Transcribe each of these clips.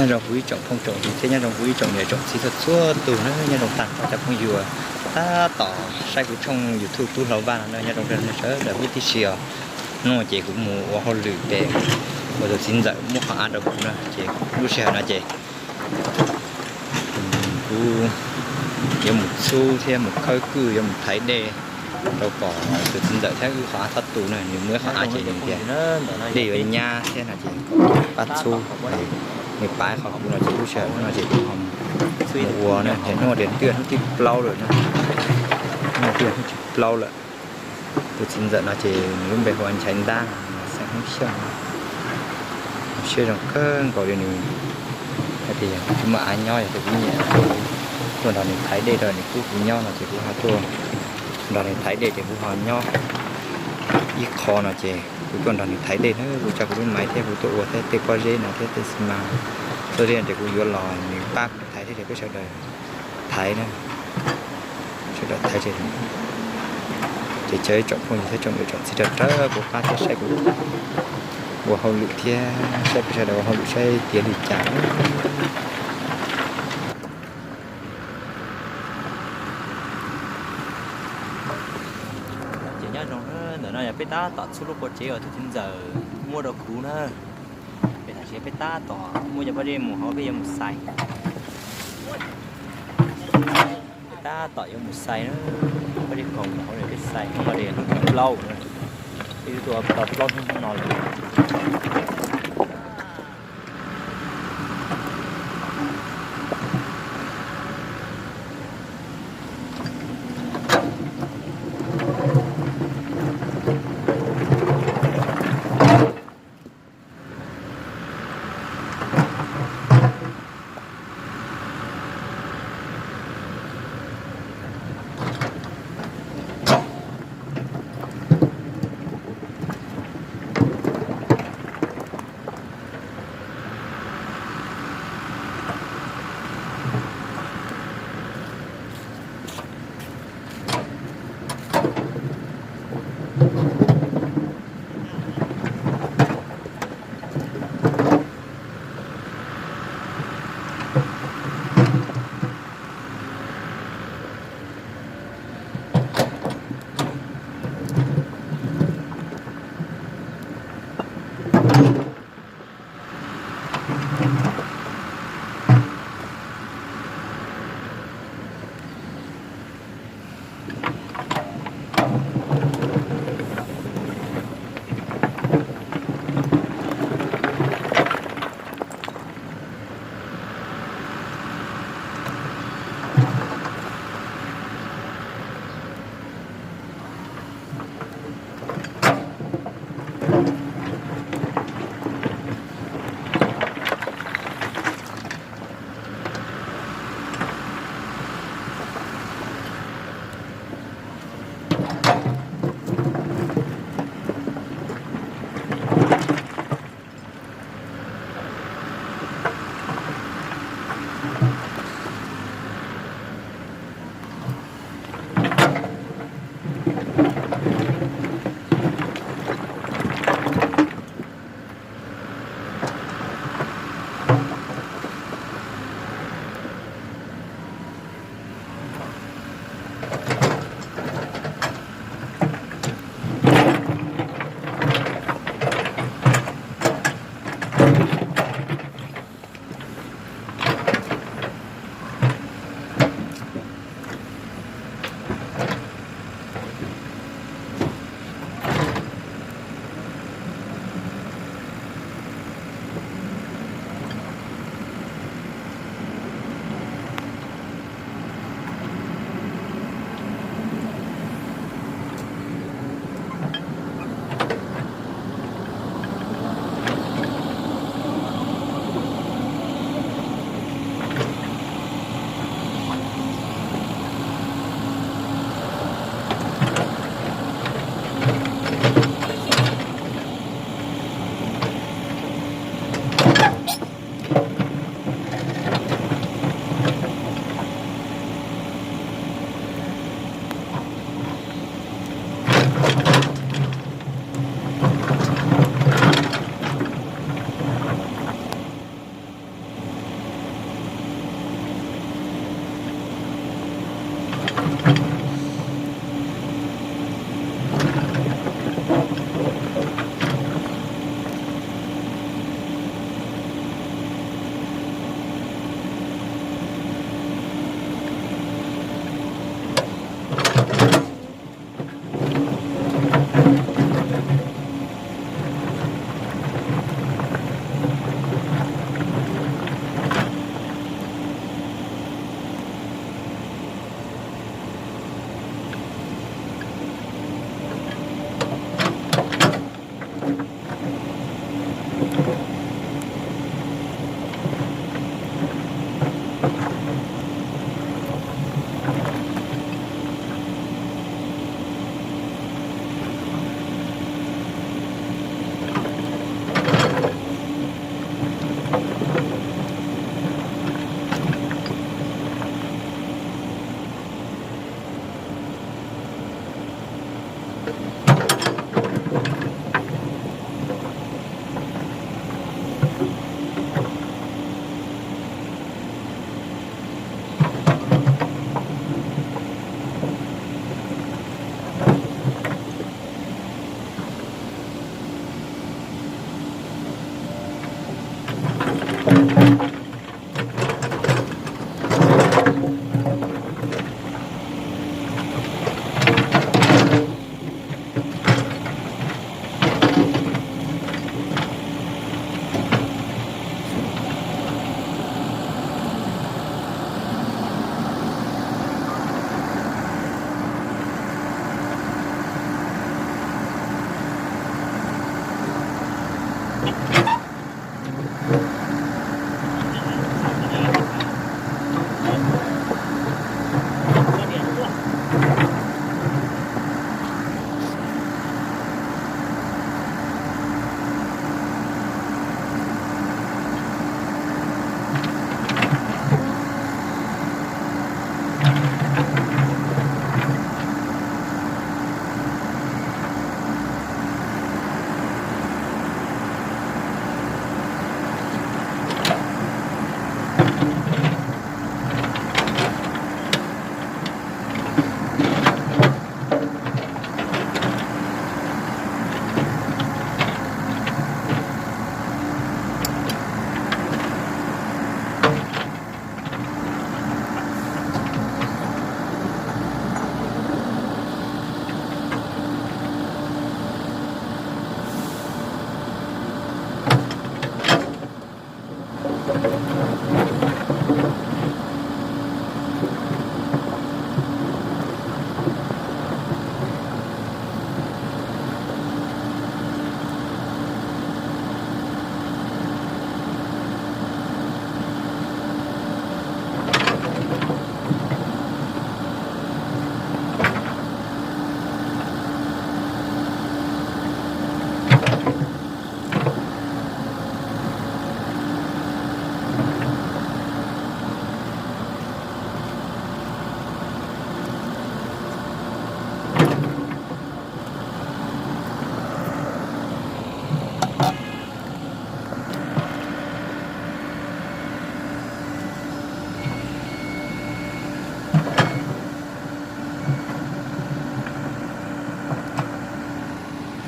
Nyob zoo kuv ib tsoom phooj tsoom ywg thiab nyob zoo kuv ib tsoom niam tsoom txiv txhua txhua tus na, nyob zoo tag nrho cov phooj ywg tab tom saib kuv tshooj YouTube Tub Hlau Vaj no na, nyob zoo rau nej sawv daws ib tib si os. Hnub no ces kuv mus ua hauj lwm pem uas tus txiv ntxawm muab qhov av rau kuv na, ces lub sij hawm no ces kuv yuav mus txhub thiab mus khawb kwj, yuav mus thaiv dej rau kom tus txiv ntxawm thiab wb qhov av txhob tu na, nws muaj ib qhov av ces nws tias dej yuav nyab thiab no ces kom pab txhub, nws pav qhov kuv no ces lub sij hawm no ces kuv ho mus ua na, ces hnub tias twb yog hnub thib plaub lawm na, hnub twb yog hnub thib plaub lawm. Tus txiv ntxawm no ces nws lub npe hu ua Nchaiv Ntab, xeem Hmoob Xyooj. Siab zoo kawg nkaus li nws hais tias tsis muaj av nyob, yog tias kuv nyiam tuaj nrog nws thaiv dej rau nws pub kuv nyob no ces kuv ho tuaj nrog nws thaiv dej ces kuv ho nyob ib qho no ces kuv tuaj nrog nws thaiv dej na, kuv tso kuv lub maiv thiab kuv tuaj ua thiab tej pob zeb no thiab tej xi mas, txhua zeb no ces kuv yuav los nws pab kuv thaiv thiab ces peb sawv daws thaiv na, sawv daws thaiv ces, ces caw ib tsoom phooj ywg thiab tsoom niam tsoom txiv sawv daws puas pab thiab saib kuv ua hauj lwm thiab saib peb sawv daws ua hauj lwm saib tiav li cas. Ces nyob zoo na, ntawm no yog peb tab tom txhub lub qub tsev uas tus txiv ntxawm muab rau kuv na. Peb tam sim peb tab tom muab cov pob zeb mus hauv peb yuav mus xais. Peb tab tom yuav mus xais na, pob zeb koom mus hauv peb xais, hnub no ces hnub thib plaub na, peb twb tuaj tau plaub hnub hnub no lawm.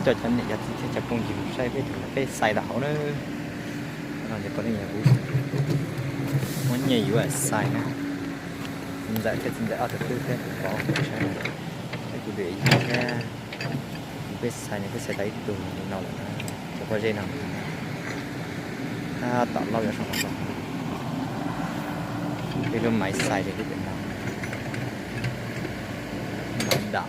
Coj cov niam cov txiv thiab cov phooj ywg saib peb tus peb xais tau hauv na. No ces pom leej yog kuv muab nyiaj yuav xais na. Txiv ntxawm thiab txiv ntxawm ob tug twb thiab kuv pov kuv saib no. Peb kuv tus yij thiab kuv peb xais no, peb xais tau ib tug li no lawm na. Cov pob zeb no tab tom laub yuav soj qab los. Peb lub maiv xais ces peb pem no. Maiv dam.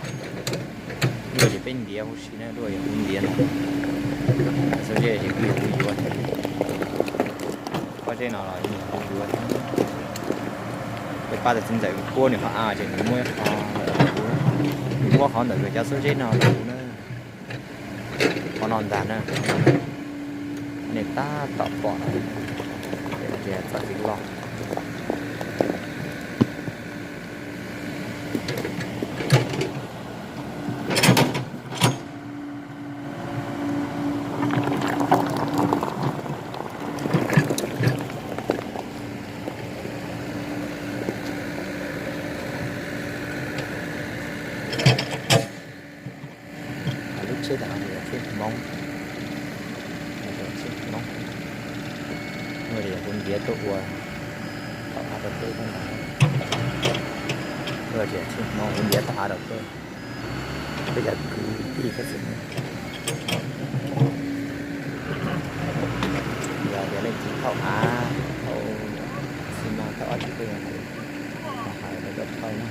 Luaj ces peb ntiav huv si na, luaj yog kuv ntiav no. Cov pob zeb ces kuj yog kuv yuav thiab. Pob zeb no los yog kuv yuav thiab. Peb pab tus txiv ntxawm kuab nws qhov av ces nws muab qhov ntawm kuv, nws muab qhov ntawm cov pob zeb no rau kuv na. Qhov no ntag na, nej tab tom pom no, tias txoj kev loj. Yog kuv ntiav tuaj ua tau av rau peb thiab ntag. Tsis hmo kuv ntiav tau av rau peb, peb cov kwv tij thiab xwb. Yog tias leej twg thauj av, thauj xi mas, thauj ob tsi peb yog kuv hais rau koj thauj na.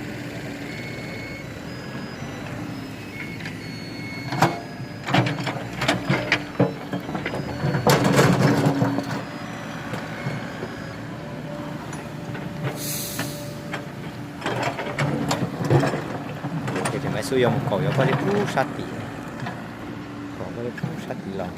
Ces maiv xub yuav mus kaum yuav koj li ub sab tid, kaum koj li ub sab tid los.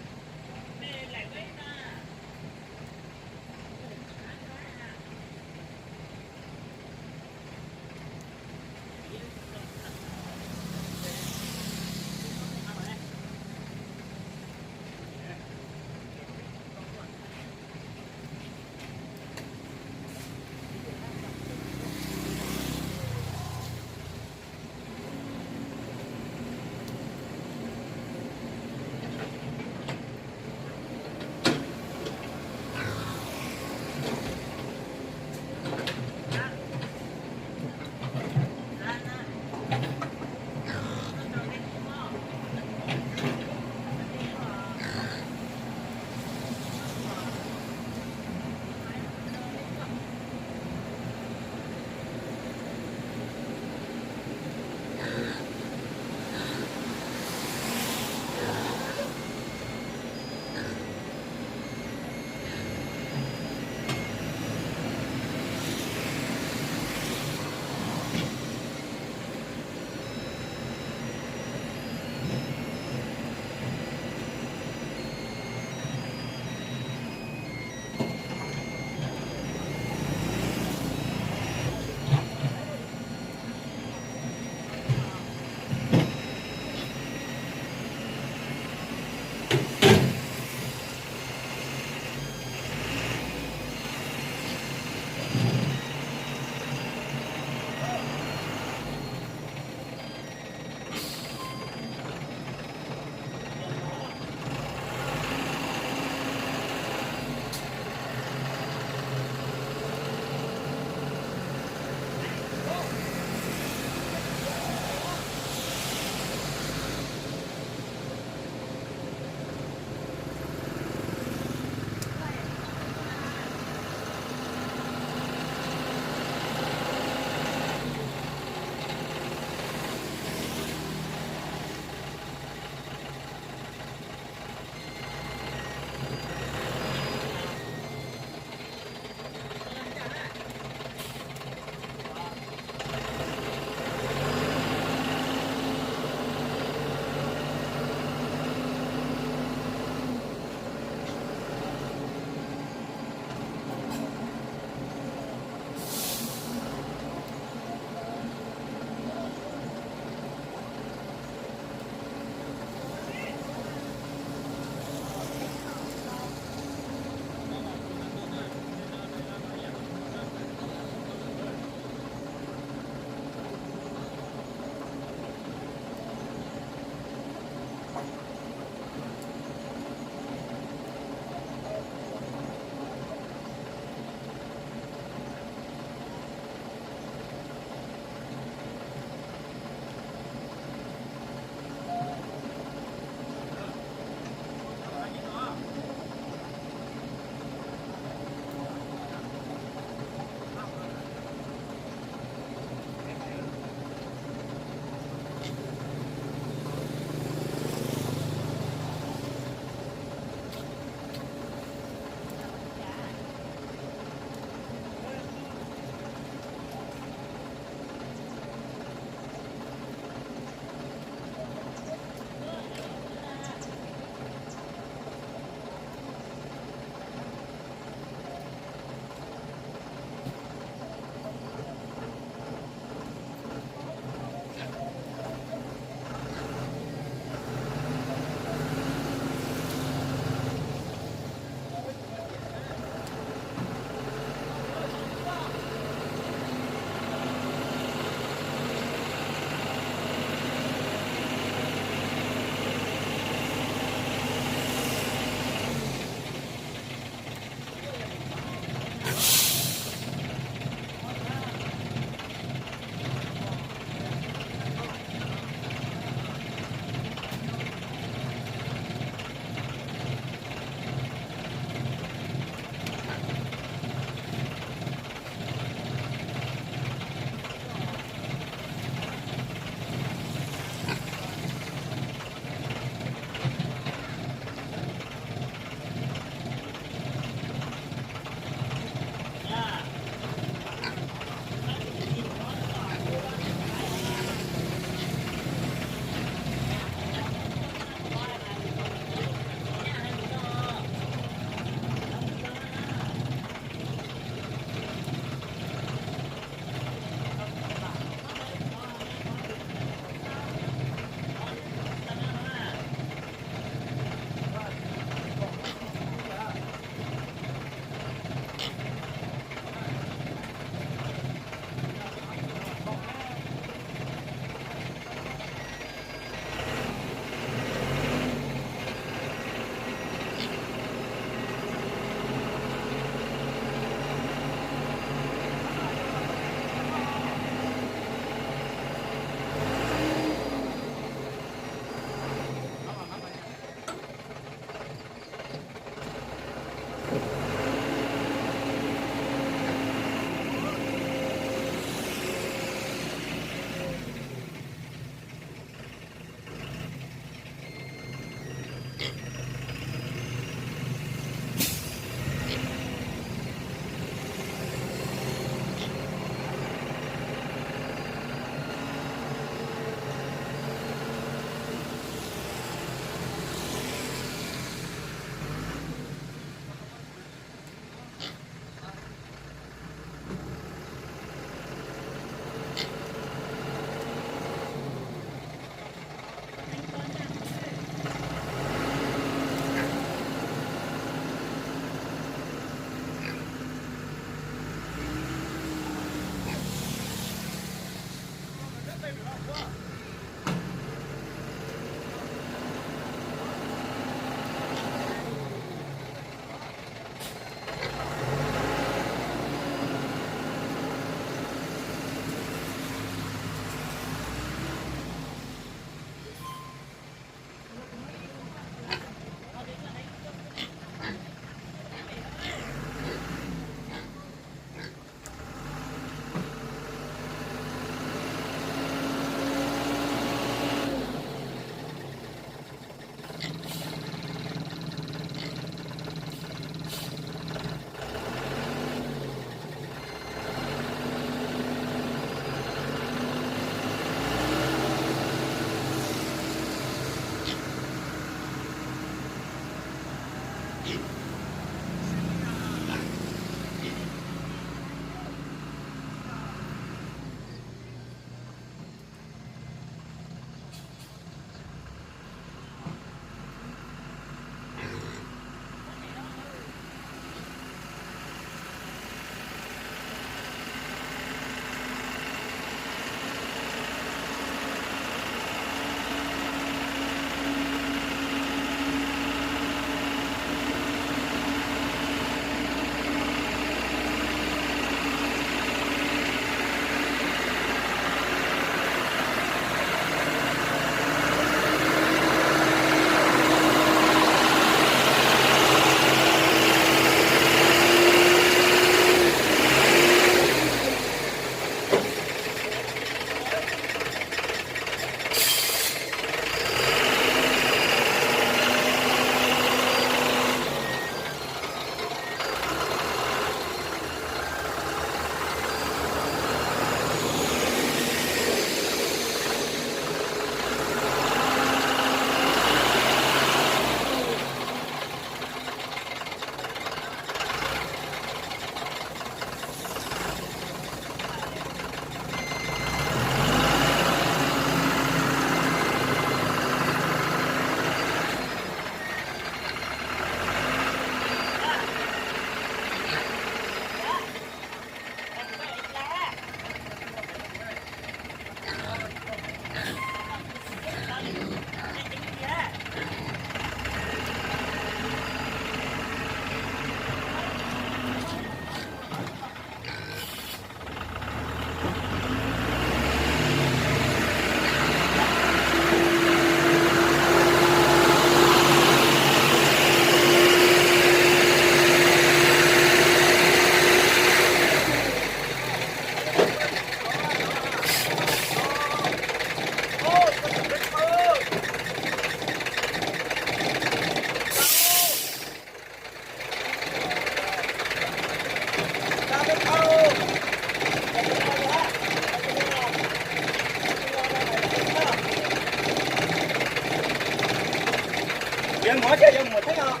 Yuav mus thiab, yuav mus thiab os.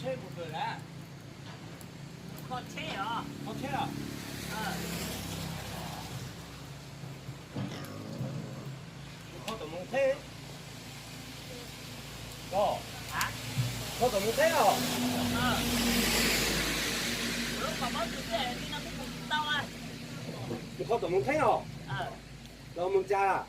Tsheb puas kawm lawm? Kho tsheb os. Kho tsheb los? Kho tom moos tsheb. Koj, Qhov tom Moos Theeb os. Qhov tom Moos Theeb os. Los mus cas?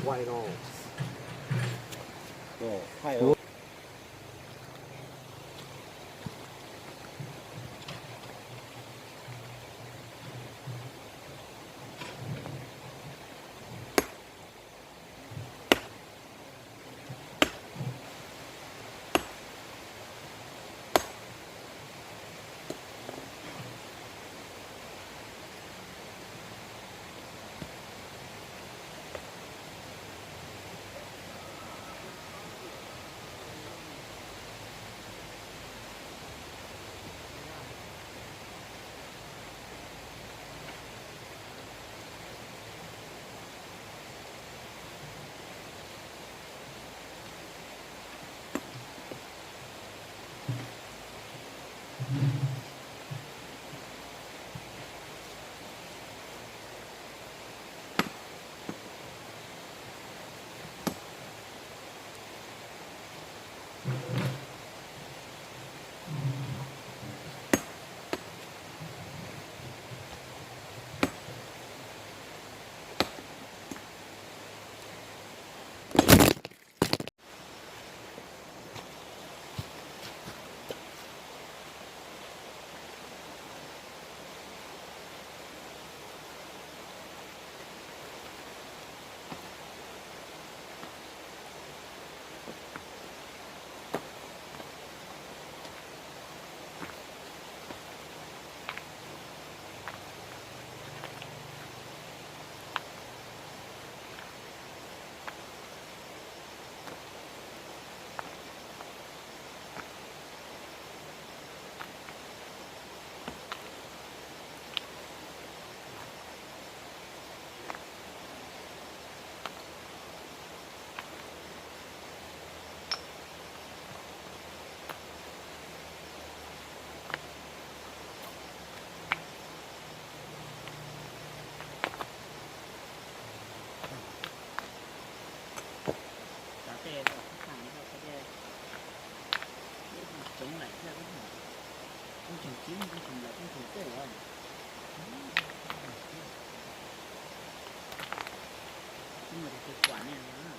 White Oaks. Cov tej kom kub tag no, cov tej lub tseev laim thiab, lub tseev kib, lub tseev laim, lub tseev tej os. Muaj tus kwv Kuam ne.